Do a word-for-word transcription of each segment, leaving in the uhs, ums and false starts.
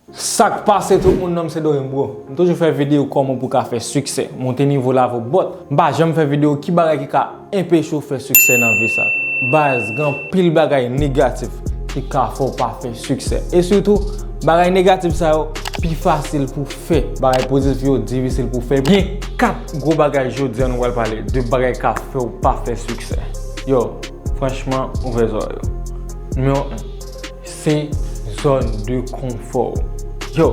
Sa k pase tout moun, non m se Dorim bro. M toujou fè videyo kòman pou w ka fè siksè, monte nivo lavi w, but m pa janm fè videyo ki bagay ki ka enpeche w fè siksè nan vi sa. Baz, gen anpil bagay negatif ki ka fè w pa fè siksè. E sitou, bagay negatif sa yo pi fasil pou fè. Bagay pozitif yo difisil pou fè. Gen kat gwo bagay jodi a nou pral pale de bagay ka fè w pa fè siksè. Yo, franchman, ouvè zòrèy ou. Nimewo en, se zòn de konfò w. Yo,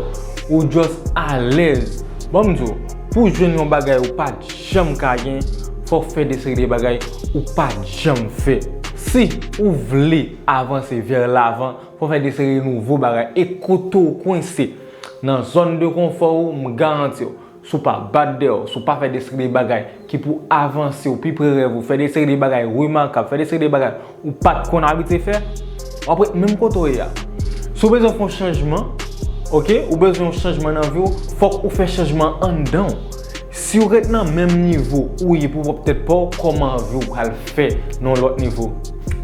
ou just alèz. Ban m di w, pou w jwenn yon bagay ou pa t janm ka gen, fò w fè de seri de bagay ou pa t janm fè. Si ou vle avanse vè lavan, fò w fè de seri de nouvo bagay. E kote w kwense nan zòn de konfò ou, m garanti w, si w pa bat dèyè w, si w pa fè de seri de bagay ki pou avanse w pi pre rèv ou, fè de seri de bagay remakab, fè de seri de bagay ou pa t konn abitye fè, w ap ret menm kote w ye a. Si w bezwen fè yon chanjman, oke, ou bezwen yon chanjman nan vi w, fòk ou fè chanjman anndan w. Si w ret nan menm nivo ou ye pou pwòp tèt pa w, kòman vi w pral fè nan yon lòt nivo?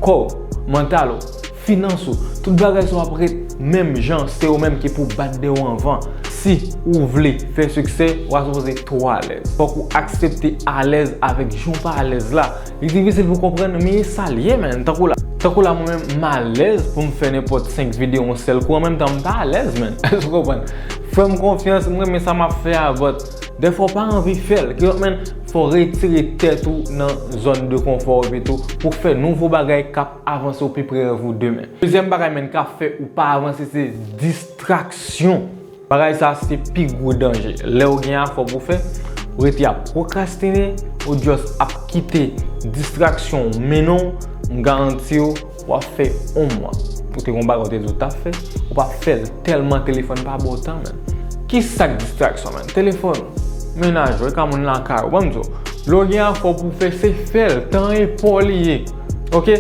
Kò w, mantal ou, finans ou, tout bagay sa w ap ret menm jan, se ou menm ki pou bat dèyè w anvan. Si ou vle fè siksè, w a sipoze twò alèz. Fòk ou aksepte alèz avèk jan w pa alèz la. Li difisil pou w konprann, men e sa l ye, man. Tankou la, tankou la, mwen menm, m alèz pou m fè nenpòt senk videyo yon sèl kou, an menm tan, m pa alèz, man. Èske w konprann? Fè m konfyans, m renmen sa m ap fè a, but dèfwa w pa anvi fè l. Kidonk, man, fò w retire tèt ou nan zòn de konfò w pito pou w fè nouvo bagay k ap avanse w pi pre rèv ou demen. Dezyèm bagay, man, k ap fè ou pa avanse, se distraksyon. Bagay sa se pi gwo danje. Lè w gen afè pou fè, ou rete ap pwokrastine, ou just ap kite distraksyon w mennen w, m garanti w, w ap fè yon mwa. Ou te gen yon bagay ou te di w t ap fè, ou pa fè l tèlman telefòn pa ba w tan, man. Ki sa k distraksyon, man? Telefòn, mennaj ou, e ka moun lakay ou, ban m di w. Lè w gen afè pou fè, se fè l, tan e pa w li ye. Oke?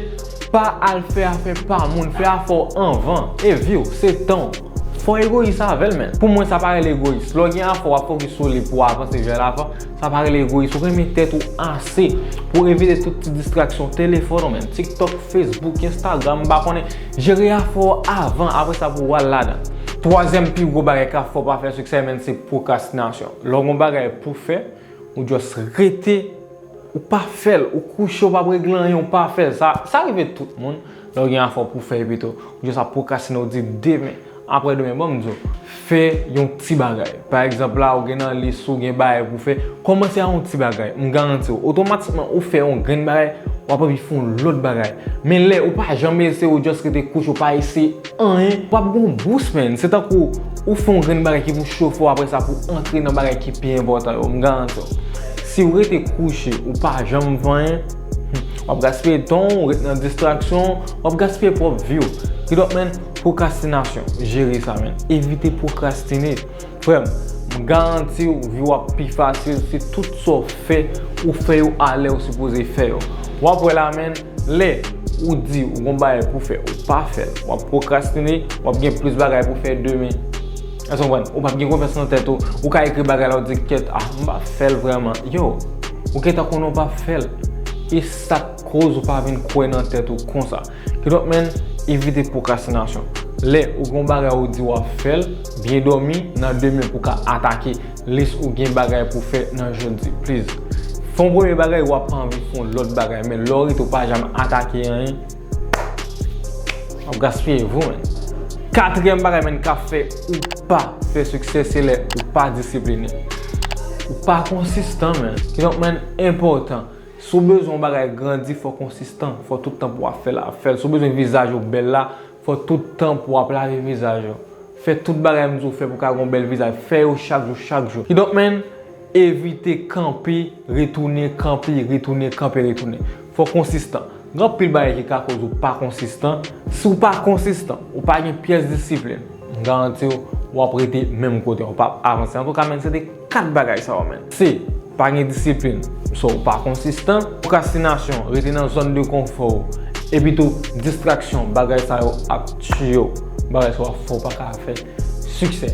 Pa al fè afè pa moun, fè afè w anvan. E vi w, se tan w. Fò w egoyis avè l, man. Pou mwen, sa pa rele egoyis. Lè w gen afè w ap fokis sou li pou w avanse vè lavan, sa pa rele egoyis. Ou renmen tèt ou ase pou w evite tout ti distraksyon telefòn ou, man. TikTok, Facebook, Instagram, m pa konnen. Jere afè w avan, apre sa pou w al ladan. Twazyèm pi gwo bagay k ap fè w pa fè siksè, man, se pwokrastinasyon. Lè w gen yon bagay pou fè, ou just rete, ou pa fè l, ou kouche, ou p ap regle anyen, ou pa fè l. Sa, sa rive tout moun. Lè w gen afè pou fè, pito, ou just ap pwokrastine, ou di demen, aprè demen, ban m di w, fè yon ti bagay. Pa egzanp la, ou gen nan lis ou, gen bagay pou fè, kòmanse a yon ti bagay. M garanti w, otomatikman, ou fè yon grenn bagay, w ap anvi fè yon lòt bagay. Men lè ou pa janm eseye, ou just rete kouche, ou pa eseye anyen, w ap gon bous, man. Se tankou ou fè yon grenn bagay ki pou chofe w, apre sa pou antre nan bagay ki pi enpòtan yo, m garanti w. Si w rete kouche, ou pa janm fè anyen, hmm, w ap gaspiye tan w, ou ret nan distraksyon, w ap gaspiye pwòp vi w. Kidonk, man, pwokrastinasyon, jere sa, man. Evite pwokrastine. Frè m, m garanti w, vi w ap pi fasil si tout sa w fè, ou fè yo alè ou sipoze fè yo. W ap wè la, man, lè ou di ou gon bagay pou fè, ou pa fè l, w ap pwokrastine, w ap gen plis bagay pou fè demen. Èske w konprann? Ou p ap gen konfyans nan tèt ou, ou ka ekri bagay la, ou di, "Kèt, ah, m pa fè l vrèman." Yo, ou gentan konnen w p ap fè l. E sa k koz ou pa vin kwè nan tèt ou konsa. Kidonk, man, evite pwokrastinasyon. Lè ou gen yon bagay ou di w ap fè l, byen dòmi, nan demen pou w ka atake lis ou gen bagay pou fè nan jodi. Please. Fè yon premye bagay, w ap anvi fè yon lòt bagay, men lè w rete ou pa janm atake anyen, w ap gaspiye vi w, man. Katriyèm bagay, man, k ap fè ou pa fè siksè, se lè ou pa disipline. Ou pa konsistan, man. Kidonk, man, enpòtan. Si w bezwen yon bagay grandi, fò w konsistan. Fò tout tan pou w ap fè l, ap fè l. Si w bezwen vizaj ou bèl la, fò tout tan pou w ap lave vizaj ou. Fè tout bagay m di w fè pou w ka gen yon bèl vizaj. Fè yo chak jou, chak jou. Kidonk, man, evite kanpe, retounen, kanpe, retounen, kanpe, retounen. Fò w konsistan. Gen anpil bagay ki ka koz ou pa konsistan. Si w pa konsistan, ou pa gen pyès disiplin, m garanti w, w ap rete menm kote a, w p ap avanse. Antouka, man, se te kat bagay sa yo, man. Se pa gen disiplin, so w pa konsistan, pwokrastinasyon, rete nan zòn de konfò w, epi tou distraksyon, bagay sa yo ap tiye w, bagay sa yo ap fè w pa ka fè siksè.